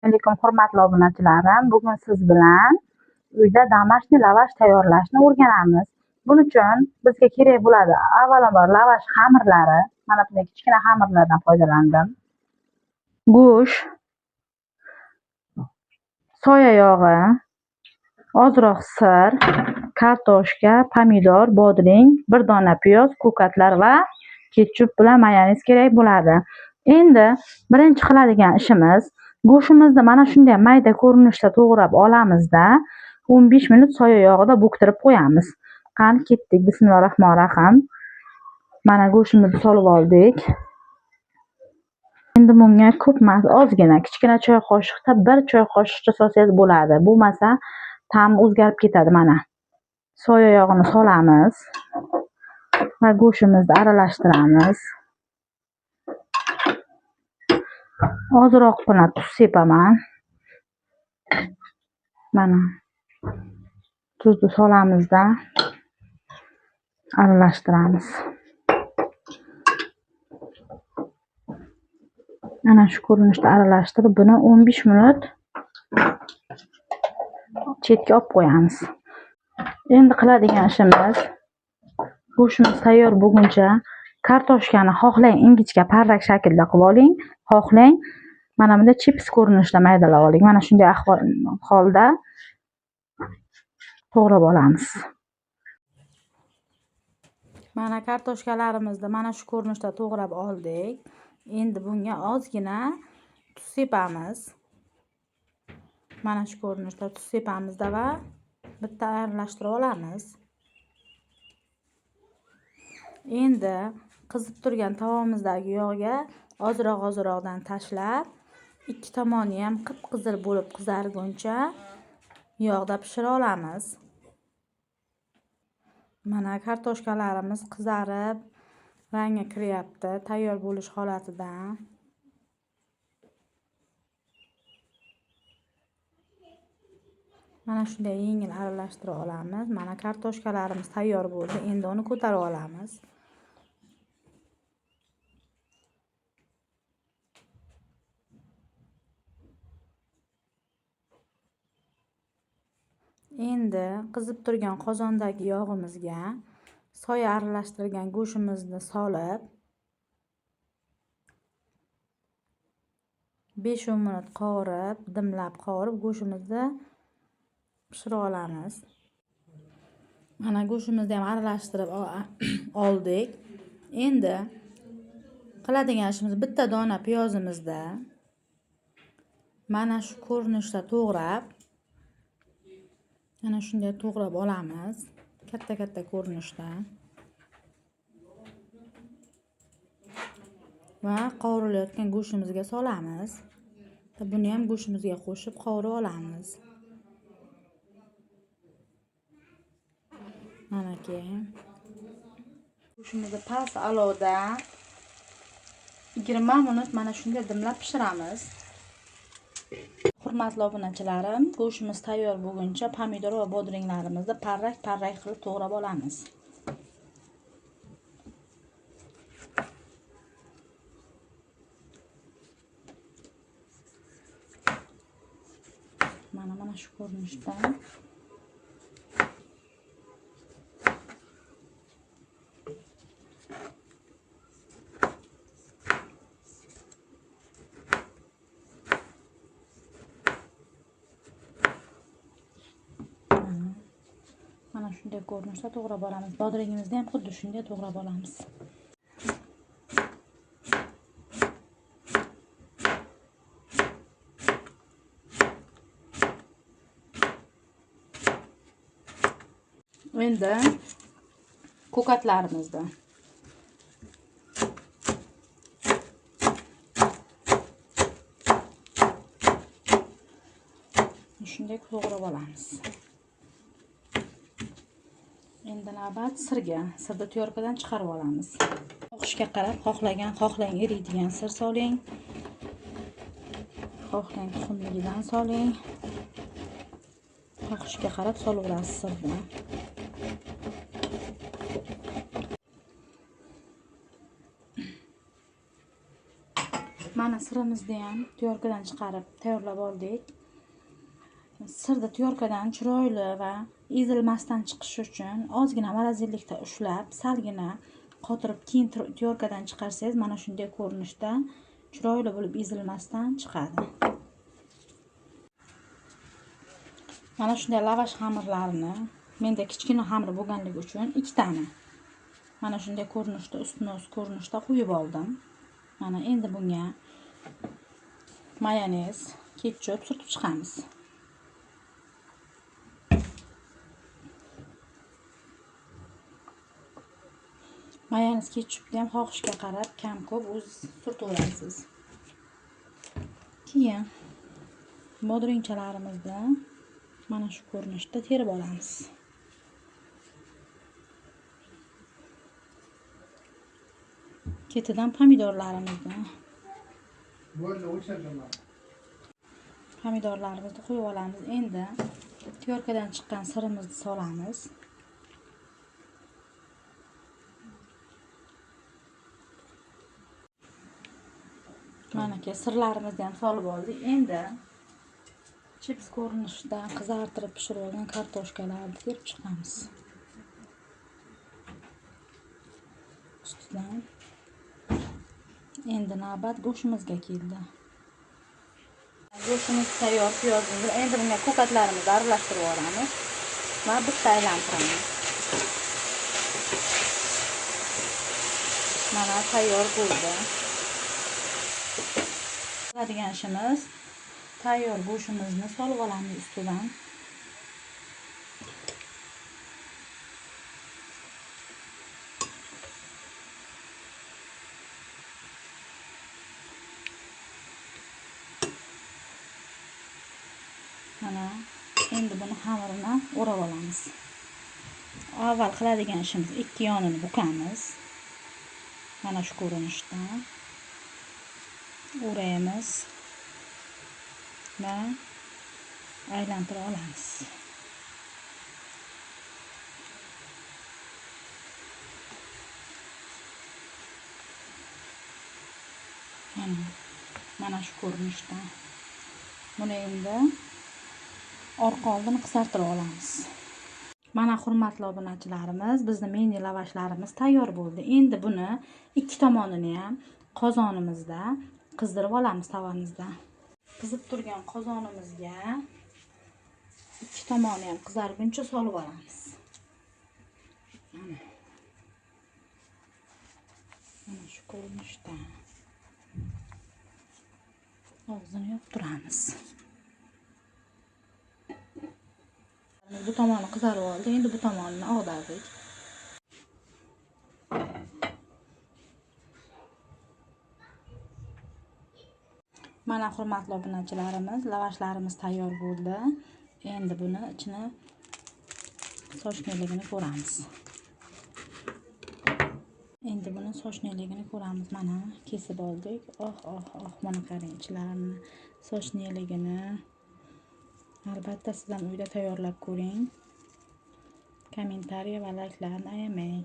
Alaykum, hurmatli obunachilarim. Bugun siz bilan uyda домашний lavash tayyorlashni o'rganamiz. Buning uchun bizga kerak bo'ladi avvalambor lavash xamirlari. Mana bunday kichkina xamirlardan foydalandim. Go'sht, soya yog'i, ozroq sir, kartoshka, pomidor, bodring, bir dona piyoz, ko'katlar va ketchup bilan mayonez kerak bo'ladi. Endi birinchi qiladigan ishimiz go'shtimizni mana shunday mayda ko'rinishda to'g'rab olamizda 15 minut soya yog'ida bo'ktirib qo'yamiz. Qani ketdik. Bismillahirrohmanirrohim. Mana go'shtimizni solib oldik. Endi bunga ko'p emas, ozgina, kichkina choy qoshiqda 1 choy qoshiqcha solsangiz bo'ladi. Bo'lmasa ta'mi o'zgarib ketadi mana. Soya yog'ini solamiz va go'shtimizni aralashtiramiz. Ozroqgina tuz sepaman. Mana tuzni solamizda aralashtiramiz. Ana shu ko'rinishda aralashtirib, buni 15 minut chetga olib qo'yamiz. Endi qiladigan ishimiz go'shtimiz tayyor bo'lguncha kartoshkani xohlang ingichka parrak shaklda qilib oling, xohlang mana bunday chips ko'rinishida maydalab oling. Mana shunday holda to'g'rab olamiz. Mana kartoshkalarimizni mana shu ko'rinishda to'g'rab oldik. Endi bunga ozgina tuz sepamiz. Mana shu ko'rinishda tuz sepamizda va bitta aralashtirib olamiz. Endi qizib turgan tovamizdagi yog'ga ozroq-ozroqdan tashlab, ikki tomoni ham qip-qizil bo'lib qizarguncha yog'da pishira olamiz. Mana kartoshkalarimiz qizarib, rangi kiryapti, tayyor bo'lish holatida. Mana shunday yengil aralashtirib olamiz. Mana kartoshkalarimiz tayyor bo'ldi. Endi uni ko'tarib olamiz. Endi qizib turgan qozondagi yog'imizga soya aralashtirilgan go'shtimizni solib 5-10 minut qovurib, dimlab qovurib go'shtimizni pishirib olamiz. Mana go'shtimizni ham aralashtirib oldik. Endi qiladigan ishimiz bitta dona piyozimizda mana shu ko'rinishda to'g'rab, mana shunday to'g'rab olamiz, katta-katta ko'rinishda. Va qovurilayotgan go'shtimizga solamiz. Buni ham go'shtimizga qo'shib qovurib olamiz. Mana keyin go'shtimizni past olovda 20 minut mana shunday dimlab pishiramiz. Hurmatli obunachilarim, go'shtimiz tayyor bo'lguncha pomidor va bodringlarimizni parrak-parrak qilib to'g'rab olamiz. Mana shu ko'rinishda. Mana shunday ko'rinishda to'g'rab olamiz. Bodringimizni ham xuddi shunday to'g'rab olamiz. Endi ko'katlarimizni shunday to'g'rab olamiz. Endi navbat sirga. Sirni tyorkadan chiqarib olamiz. Xohishga qarab xohlagan, xohlang eriydigan sir soling, xohlang tuxumligidan soling. Xohishga qarab solaverasiz sirni. Mana Mana sirimizni ham tyorkadan chiqarib tayyorlab oldik. Sirni tyorkadan chiroyli va ezilmasdan chiqishi uchun ozgina morozillikda ushlab, salgina qotirib keyin tyorkadan chiqarsangiz mana shunday ko'rinishda chiroyli bo'lib ezilmasdan chiqadi. Mana shunday lavash xamirlarini menda kichkina xamir bo'lganligi uchun 2 tana mana shunday ko'rinishda ustma-ust ko'rinishda qo'yib oldim. Mana endi bunga mayonez, ketchup surtib chiqamiz. Mayonez ketchupni ham xohishga qarab kam ko'p o'z surtaverasiz. Keyin bodringchalarimizni mana shu ko'rinishda terib olamiz. Ketidan pomidorlarimizni qo'yib olamiz. Endi tyorkadan chiqqan sirimizni solamiz. Manaki sirlarimizni ham solib oldik. Endi chips ko'rinishida qizartirib pishirib olgan kartoshkalarni terib chiqamiz. Ustidan endi navbat go'shtimizga keldi. Go'shtimiz tayyor, piyozimiz. Endi bunga ko'katlarimizni aralashtirib olamiz va bitta aylantiramiz. Mana tayyor bo'ldi. Qiladigan ishimiz tayyor go'shtimizni solib olamiz ustidan. Mana endi buni xamirini o'rab olamiz. Avval qiladigan ishimiz ikki yonini bukamiz. Mana shu ko'rinishda o'raymiz va aylantirib olamiz. Mana shu ko'rinishda. Buni endi orqa oldini qisartirib olamiz. Mana hurmatli obunachilarimiz, bizni mini lavashlarimiz tayyor bo'ldi. Endi buni ikki tomonini ham qozonimizda qizdirib olamiz tavamizda. Qizib turgan qozonimizga ikki tomoni ham qizarguncha solib olamiz. Mana shu ko'rinishda og'zini yopib turamiz. Bu tomoni qizarib oldi. Endi bu tomonini og'dardik. Mana hurmatli obunachilarimiz, lavashlarimiz tayyor bo'ldi. Endi buni ichini sochniligini ko'ramiz. Endi buni sochniligini ko'ramiz. Mana kesib oldik. Oh oh oh, mana qarang ichlarini, sochniligini. Albatta siz ham uyda tayyorlab ko'ring. Kommentariya va layklarni ayamang.